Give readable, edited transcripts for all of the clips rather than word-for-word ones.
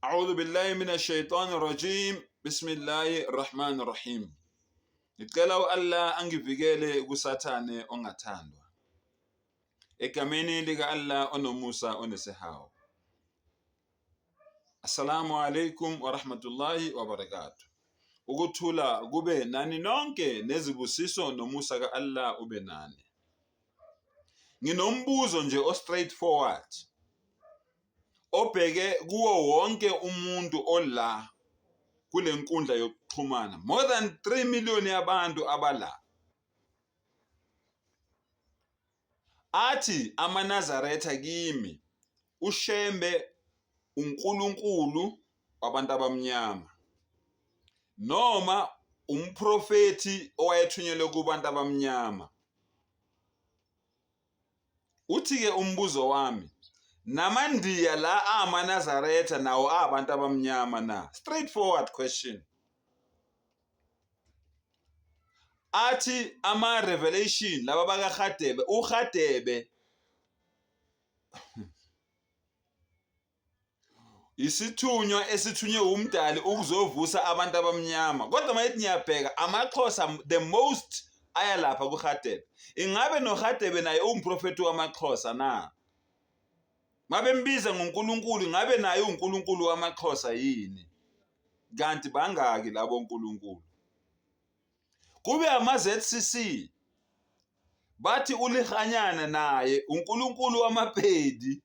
A'udhu billahi minash shaitani rajim. Bismillahir Rahmanir Rahim. Ngicela u-Allah angivikele kuSathane ongathandwa. Egameni lika-Allah onomusa onesihawu. Assalamu alaikum wa rahmatullahi wa barakatuh. Ukuthula kube nani nonke nezibusiso nomusa ka-Allah ube nani. Nginombuzo nje o straight forward. Obheke kuwo wonke umuntu ola kule nkundla yokuxhumana. More than 3 million yabantu abala. Athi amaNazaretha kimi uShembe uNkulunkulu wabantu abamnyama noma umprofethi owayethunyelwe kubantu abamnyama. Uthi-ke umbuzo wami, namaNdiya la amaNazaretha nawo abantu abamnyama na? Straight forward question. Athi ama-revelation laba bakaRhadebe, uRhadebe isithunywa esithunywe umdali ukuzovusa abantu abamnyama kodwa mayethi ngiyabheka amaxhosa the most aya lapha kuRhadebe ingabe noRhadebe naye uwumprofethi wamaxhosa na mabembiza ngoNkulunkulu ingabe naye uwuNkulunkulu wamaxhosa yini kanti bangaki labo nkulunkulu kube ama-ZCC bathi ulihanyana naye uNkulunkulu wamapedi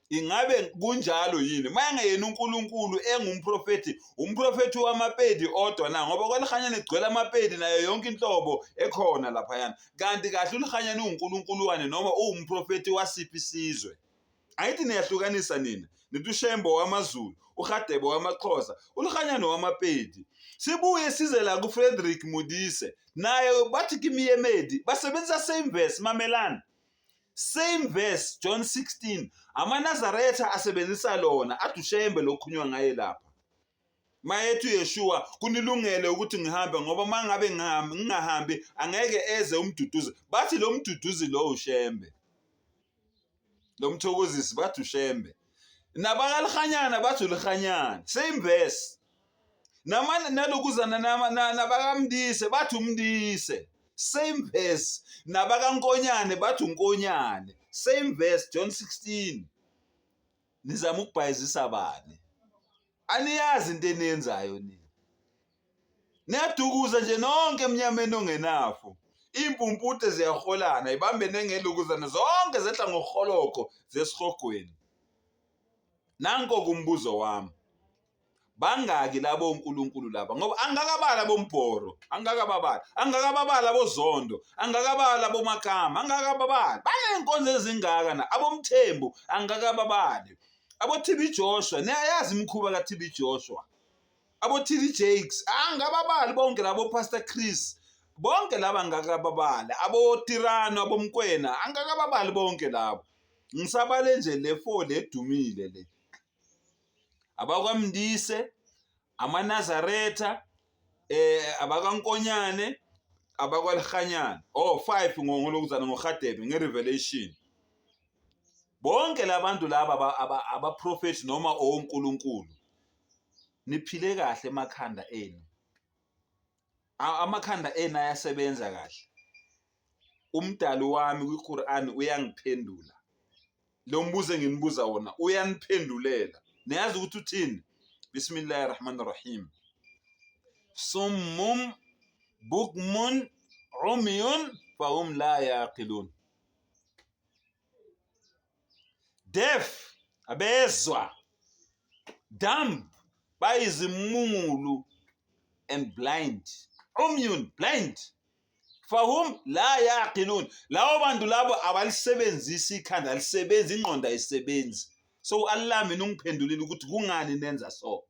ingabe kunjalo yini mayengeyena uNkulunkulu engumprofethi umprofethi wamapedi odwa na ngoba kwalihanyana igcwele amapedi nayo yonke inhlobo ekhona laphayana kanti kahle ulihanyana uwuNkulunkulu wani noma uwumprofethi wasiphi isizwe Angithi niyahlukanisa nina. Nithi uShembe wamaZulu, uRhadebe wamaXhosa, uLhanyane wamaPedi. Sibuye size la kuFrederick Modise. Naye bathi kimiyemedi basebenzisa same verse mamelani. Same verse John 16. AmaNazaretha asebenzisa lona athi uShembe lokhunywa ngaye lapha. Mayethi uYeshua kunilungele ukuthi ngihambe ngoba mangabe ngingahambi angeke eze umduduzi. Bathi lo mduduzi lo uShembe. Lo mthokozisi bathi uShembe. Nabakalihanyana bathi ulihanyana. Same verse. Nama nalokuzana nabakamndise bathi umndise. Same verse. Nabakankonyane bathi unkonyane. Same verse John 16. Nizama ukubhayizisa bani? Aniyazi into eniyenzayo nina. Niyadukuza nje nonke emnyameni ongenafu. Iy'mpumputhe ziyaholana ibambene ngelukuzana zonke zehla ngohologo zesihogweni. Nanko kumbuzo wami. Bangaki labo onkulunkulu laba ngoba angakabala bombhoro angakababali angakababali abozondo angakabali abomakama angakababali baney'nkonzo ezingaka na abomthembu angakababali abo-TB Joshua niyayazi imikhuba ka-TB Joshua abo-TD Jakes angababali bonke labo Pastor Chris bonke laba ngakababali aboTirano abomkwena angakababali bonke labo ngisabale nje le four ledumile le abakwaMndise amaNazaretha eh abakaNkonyane abakwalihanyana oh 5 ngolokuzana ngoRhadebe ngerevelation Bonke labantu laba abaprofethi noma onkulunkulu niphile kahle emakhanda enu. Amakhanda enu ayasebenza kahle. Umdali wami kwiQur'an uyangiphendula. Lo mbuzo enginibuza wona uyaniphendulela. Niyazi ukuthi uthini? Bismillahir Rahmanir Rahim. Summum bukmun umyun fahum la yaqilun. Deaf, abezwa, dumb, bayizimungulu and blind. Umyun, blind. Fahum la yaqilun. Labo bantu labo abalisebenzisi ikhanda, alisebenzi ingqondo ayisebenzi. So Allah mina ungiphendulile ukuthi kungani nenza so.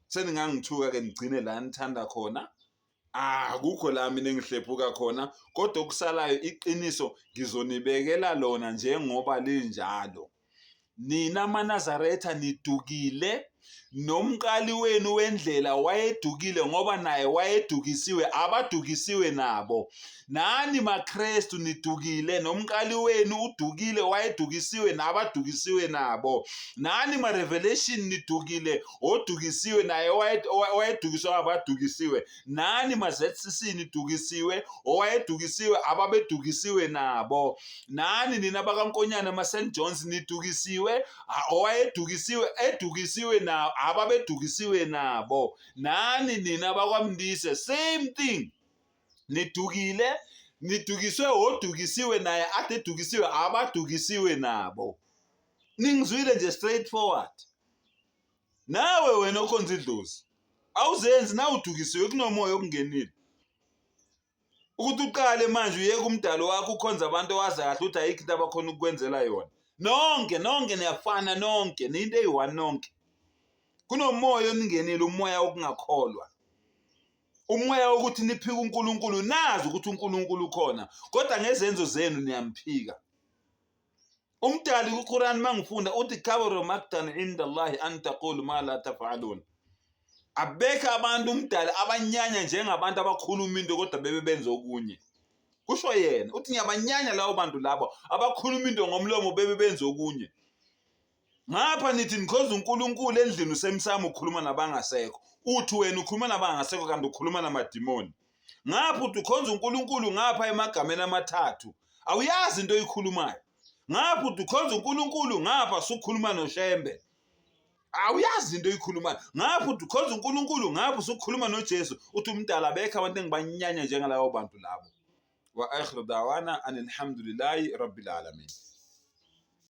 Seningangithuka ke nigcine la nithanda khona. Akukho la mina engihlephuka khona kodwa okusalayo iqiniso ngizonibekela lona njengoba linjalo. Nina maNazaretha nidukile, Nomqali wenu wendlela wayedukile ngoba naye wayedukisiwe, abadukisiwe nabo. Nani maKristu nidukile, nomqali wenu udukile, wayedukisiwe nabadukisiwe nabo. Nani ma-Revelation nidukile, odukisiwe naye owayedukiswe abadukisiwe. Nani ma-ZCC nidukisiwe, owayedukisiwe ababedukisiwe nabo. Nani nina bakaNkonyane ma-St John's nidukisiwe, owayedukisiwe edukisiwe nabo ababedukisiwe nabo. Nani nina bakwaMndise same thing. Nidukile, nidukiswe odukisiwe naye ade edukisiwe abadukisiwe nabo. Ningizwile nje straight forward. Nawe wena okhonza idlozi awuzenzi nawe udukisiwe kunomoya okungenile. Ukuthi uqale manje uyeke umdalo wakho ukhonza abantu owazi kahle ukuthi ayikho into abakhona ukukwenzela yona. Nonke nonke niyafana nonke niyinto eyi-one nonke. Kunomoya oningenile umoya wokungakholwa. Umoya wokuthi niphike uNkulunkulu nazi ukuthi uNkulunkulu ukhona kodwa ngezenzo zenu niyamphika. Umdali kuQuran mangifunda uthi kabura maktan inda Allahi an taqulu ma la tafalun. Abekho abantu umdali abanyanya njengabantu abakhuluma into kodwa bebe benza okunye. Kusho yena uthi ngiyabanyanya labo bantu labo abakhuluma into ngomlomo bebe benza okunye. Ngapha nithi nikhonza uNkulunkulu endlini usemsamo ukhuluma nabangasekho. Uthi wena ukhuluma nabangasekho kanti ukhuluma namadimoni. Ngapha uthi ukhonza uNkulunkulu ngapha emagameni amathathu. Awuyazi into oyikhulumayo. Ngapha uthi ukhonza uNkulunkulu ngapha sukhuluma noShembe. Awuyazi into oyikhulumayo. Ngapha uthi ukhonza uNkulunkulu ngapha usukhuluma noJesu. Uthi umdala abekho abantu engibanyanya njengalabo bantu labo. Wa akhiru dawana anilhamdulillahi rabbil alamin.